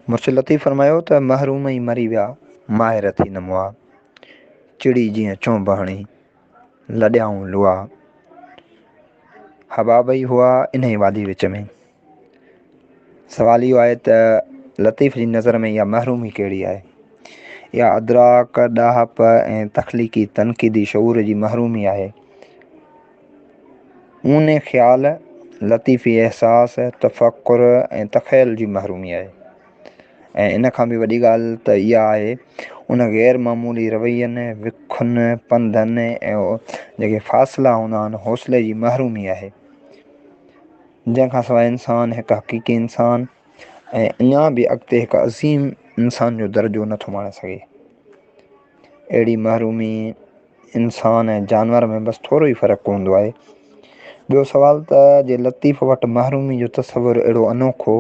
مرشد لطيف فرمايو ته محروم ئي مري ويا، ماهر ٿي نه مئا. چڙي جيئن چونب هڻي، لڏيائون لئا. حباب ئي هئا انهيء وادي وچ ۾. سوال اهو آهي ته لطيف جي نظر ۾ اها محرومي ڪهڙي آهي؟ اها ادراڪ، ڏاهپ ۽ تخليقي تنقيدي شعور جي محرومي آهي. اونهي خيال، لطيفي احساس، تفڪر ۽ تخيل جي محرومي آهي ۽ ان کان به وڏي ڳالهه ته اها آهي ان غير معمولي روين، وکن، پنڌن ۽ جيڪي فاصلا هوندا آهن حوصلي جي محرومي آهي. جنهن کان سواء انسان هڪ حقيقي انسان ۽ اڃا به اڳتي هڪ عظيم انسان جو درجو نٿو ماڻي سگهي. اهڙي محرومي انسان ۽ جانور ۾ بس ٿورو ئي فرق هوندو آهي. ٻيو سوال ته جي لطيف وٽ محرومي جو تصور اهڙو انوکو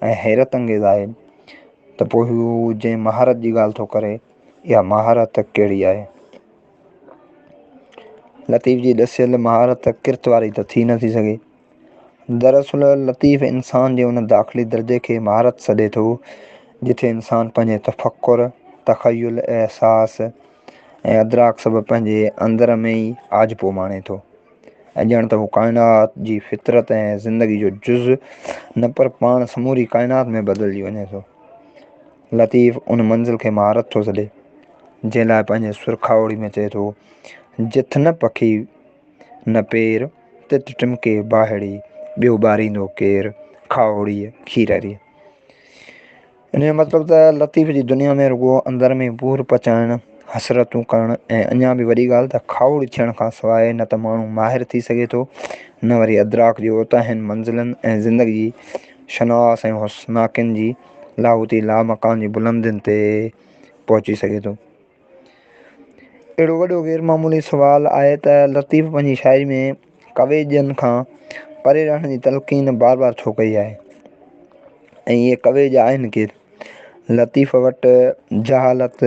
۽ حيرت انگيز آهي ته پوء هو جنهن مهارت جي ڳالهه ٿو ڪري اها مهارت ڪهڙي آهي؟ لطيف جي ڏسيل مهارت ڪرت واري ته ٿي نٿي سگهي. دراصل لطيف انسان جي ان داخلي درجي کي مهارت سڏي ٿو، جتي انسان پنهنجي تفڪر، تخيل، احساس ۽ ادراڪ سبب پنهنجي اندر ۾ ئي آجپو ماڻي ٿو ۽ ڄڻ ته هو ڪائنات جي فطرت ۽ زندگي جو جز نه پر پاڻ سموري ڪائنات ۾ بدلجي وڃي ٿو. لطيف ان منزل کي مهارت ٿو سڏي، جنهن لاء پنهنجي سر کاهوڙي ۾ چئي ٿو، جت نه پکي نه پير، تت ٽمڪي باهڙي، ٻيو ٻاريندو ڪير، کاهوڙيء کيرريء. ان جو مطلب ته لطيف جي دنيا ۾ رڳو اندر ۾ پور پچائڻ، حسرتون ڪرڻ ۽ اڃا به وڏي ڳالهه ته کاهوڙي ٿيڻ کان سواء نه ته ماڻهو ماهر ٿي سگهي ٿو نه وري ادراڪ جي اوتاهين منزلن ۽ زندگي جي شناس ۽ حسناڪين جي لاهوتي لامڪان جي بلندين تي پهچي سگهي ٿو. اهڙو وڏو غير معمولي سوال آهي ته لطيف پنهنجي شاعري ۾ ڪويڄن کان پري رهڻ جي تلقين بار بار ڇو ڪئي آهي ۽ اهي ڪويڄ آهن ڪير؟ لطيف وٽ جهالت،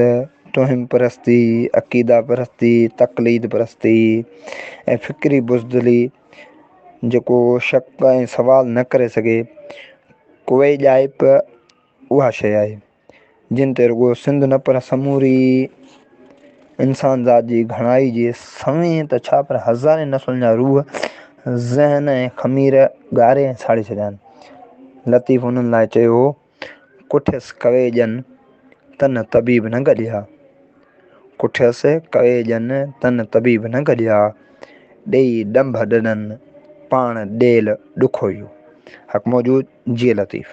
توهم پرستي، عقيده پرستي، تقليد پرستي ۽ فڪري بزدلي جيڪو شڪ ۽ سوال نه ڪري سگهي ڪويڄائپ اها شيء آهي. جن تي رڳو سنڌ نه پر سموري انسان ذات جي گهڻائي جي سوين ته ڇا پر هزارين نسلن جا روح، ذهن ۽ خمير ڳاري ۽ ساڙي ڇڏيا آهن. لطيف انهن لاء چيو هو، ڪٺيس ڪوي ڄن، تن طبيب نه گڏيا. ڪٺيس ڪوي ڄن، تن طبيب نه گڏيا. ڏيئي ڏنڀ ڏنن، پاڻ ڏيل ڏکويو. حق موجود، جيئي لطيف.